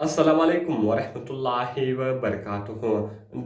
السلام علیکم ورحمت الله وبرکاته.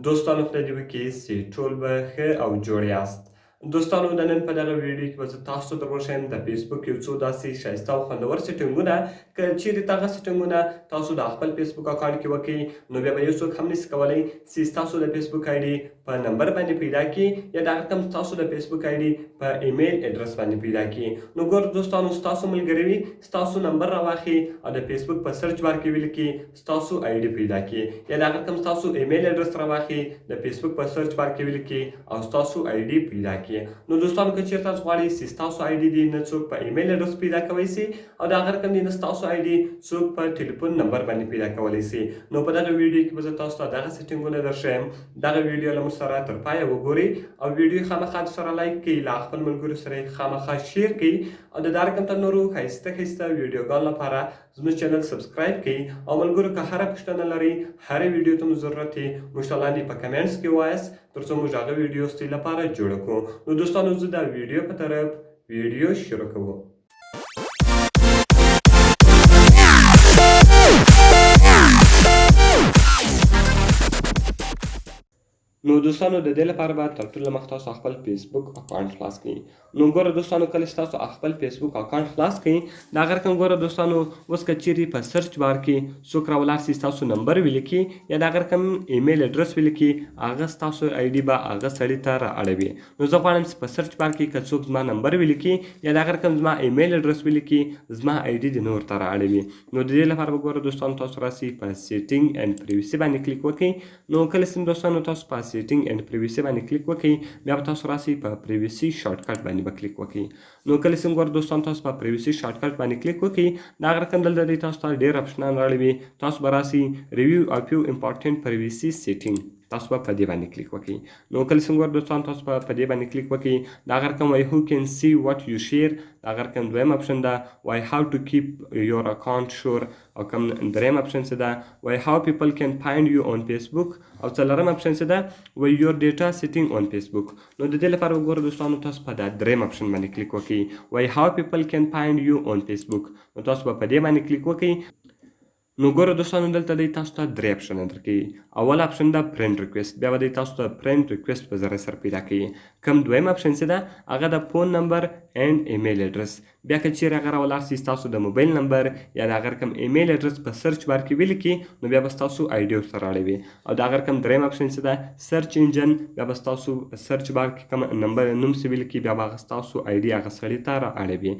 دوستانو، خدای دې وکړي چې ټول به ښه او جوړ یاست. دوستانو، د نن په دغه ویډیو کې به زه تاسو ته در وښیم د فیسبوک یو څو داسې ښایسته او خوندور سیټینګونه. که چیرې دغه سیټینګونه تاسو د خپل فیسبوک اکاونټ کې وکړئ، نو بیا به یو څوک هم نشي کولی چې ستاسو د فیسبوک آی ډي په نمبر باندې پیدا کړي یا دغه رقم ستاسو د فیسبوک آی ډي په ایمیل ادرس باندې پیدا کړي. نو ګور دوستانو، ستاسو ملګری وي، ستاسو نمبر راواخلي او د فیسبوک په سرچ بار کې ولیکي، ستاسو آی ډي پیدا کړي، یا دغه رقم ستاسو ایمیل ادرس راواخلي، د فیسبوک په سرچ بار کې ولیکي او ستاسو آی ډي پیدا کړي. نو دوستانو، که چیرې تاسو غواړئ چې ستاسو آی ډي دې نه څوک په ایمیل ادرس پیدا کولی سي او دغه رقم دې نه ستاسو آی ډي څوک په ټلیفون نمبر باندې پیدا کولی سي، نو په دغه ویډیو کې به زه تاسو ته دغه سیټینګونه درښیم. دغه ویډیو له موږ سره تر پایه وګورئ او ویډیو خامخا سره لایک کړئ، له خپل ملګرو سره خامخا share کړئ او د دا رقم ته نورو ښایسته ښایسته ویډیوګانو لپاره زموږ چینل subscribe کړئ. او ملګرو، که هره پوښتنه لرئ، هره ویډیو ته مو ضرورت یې، موږ ته لاندې په comments کې ووایاست، تر څو موږ هغه ویډیو ستاسو لپاره جوړه کړو. نو دوستانو، زه دا ویډیو په طرف ویډیو شروع کوو. نو دوستانو، د دې لپاره به تر ټولو مخ تاسو خپل فیسبوک اکاونټ خلاص کړئ. نو ګوره دوستانو، کله چې تاسو خپل فیسبوک اکاونټ خلاص کړئ، دا رقم ګوره دوستانو، اوس که چیرې په سرچ بار کې څوک راولاړ سي، ستاسو نمبر ولیکي یا دا رقم ایمیل ادرس ولیکي، هغه ستاسو آی ډي به هغه سړي ته را اړوي. نو زه غواړم چې په سرچ بار کې که څوک زما نمبر ولیکي یا دا رقم زما ایمیل ادرس ولیکي، زما آی ډي دې نه ورته را اړوي. نو د دې لپاره به ګوره دوستانو، تاسو راسئ په setting and privacy باندې کلیک وکړئ. نو کله چې دوستانو تاسو په setting and privacy باندې کلیک وکړئ، بیا به تاسو راسئ په privacy shortcut باندې به کلیک وکړئ. نو کله چې ګور دوستان تاسو په privacy shortcut باندې کلیک وکړئ، دا رقم دلته دی تاسو ته ډیر آپشنان راړوي. تاسو به راسئ review a few important privacy setting، تاسو به په دې باندې کلیک وکړئ. نو کله چې ګور دوستان تاسو په دې باندې کلیک وکړئ، دا رقم وایي "Who can see what you share". دا رقم دویم آپشن ده، وایي "How to keep your account sure". او کوم دریم آپشن څه ده، وایي "How people can find you on Facebook". او څلورم آپشن څه ده، وایي "Your data setting on Facebook". نو د دې لپاره وګوره دوستانو، تاسو په دا دریم آپشن باندې کلیک وکړئ، وایي "How people can find you on Facebook". نو تاسو به په دې باندې کلیک وکړئ. نو ګوره دوستانو، دلته دی تاسو ته درې آپشنونه درکوي. اول آپشن ده friend request، بیا به دی تاسو ته friend request په ذریعه سره پیدا کوي. کم دویم آپشن څه ده، هغه د phone number and email address. بیا که چیرې هغه راولاړ سي، ستاسو د موبایل نمبر یا د هغه رقم ایمیل ادرس په سرچ بار کې ولیکي، نو بیا به ستاسو آی ډي ورته راړوي. او د هغه رقم دریم آپشن څه ده، search engine. بیا به ستاسو سرچ بار کې کوم نمبر نوم څه ولیکي، بیا به هغه ستاسو آی ډي هغه سړي ته را اړوي.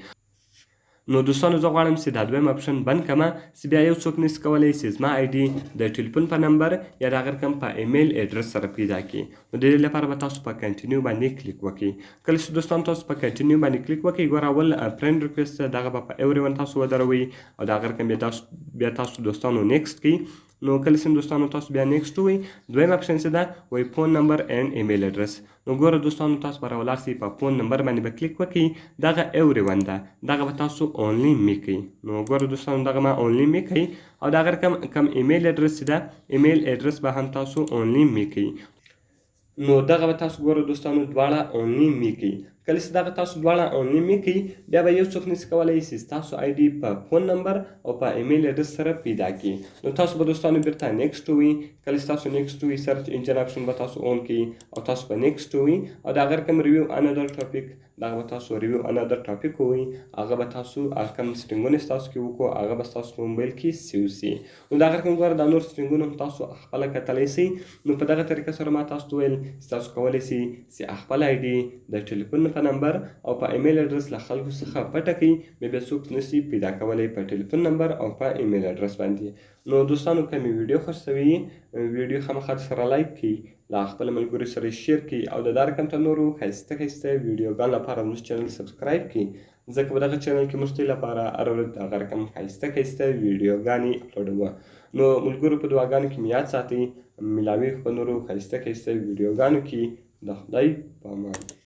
نو دوستانو، زه غواړم چې دا دویم آپشن بند کړم، چې بیا یو څوک نشي کولی چې زما آی ډي د ټلیفون په نمبر یا د هغه رقم په ایمیل ادرس سره پیدا کړي. نو د دې لپاره به تاسو په continue باندې کلیک وکړئ. کله چې دوستان تاسو په continue باندې کلیک وکړئ، ګوره، اول friend request، دغه به په everyone تاسو ودروئ او د هغه رقم بیا تاسو دوستانو next کړئ. نو کله چې دوستانو تاسو بیا next وئ، دویم آپشن څه ده، وایي phone number and email address. نو ګوره دوستانو، تاسو به راولاړ سئ، په phone number باندې به کلیک وکړئ. دغه everyone ده، دغه به تاسو only me کوئ. نو ګوره دوستانو، دغه ما only me کوي او دغه رقم کم ایمیل ادرس ده، ایمیل ادرس به هم تاسو only me کوئ. نو دغه به تاسو ګوره دوستانو دواړه only me کوي. کله چې دغه تاسو دواړه only me کوي، بیا به یو څوک نشي کولی چې ستاسو آی ډي په phone number او په ایمیل ادرس سره پیدا کړي. نو تاسو به دوستانو بیرته next وئ. کله چې تاسو next وئ، search engine option به تاسو on کړئ او تاسو به next وئ او د هغه رقم review another topic، دغه به تاسو review another topic وئ. هغه به تاسو هغه کوم سیټینګونه ستاسو کې وکړو، هغه به ستاسو په موبایل کې save سي. نو دغه رقم ګوره، دا نور سیټینګونه هم تاسو خپله کتلی سئ. نو په دغه طریقه سره ما تاسو ته ویل چې تاسو کولی سئ چې خپل آی ډي د ټلیفون په نمبر او په ایمیل ادرس له خلکو څخه پټه کړئ، بیا بیا څوک نشي پیدا کولی په ټلیفون نمبر او په ایمیل ادرس باندې. نو دوستانو، که مې ویډیو خوښ سوي، ویډیو خامخا سره لایک کړئ، له خپل ملګرو سره share کړئ او د دا رقم ته نورو ښایسته ښایسته ویډیوګانو لپاره زموږ چینل subscribe کړئ، ځکه په دغه چینل کې موږ ستاسو لپاره هره ورځ دغه رقم ښایسته ښایسته ویډیوګانې اپلوډوو. نو ملګرو، په دعاګانو کې مې یاد ساتئ. ملاوي په نورو ښایسته ښایسته ویډیوګانو کې. د خدای په امان.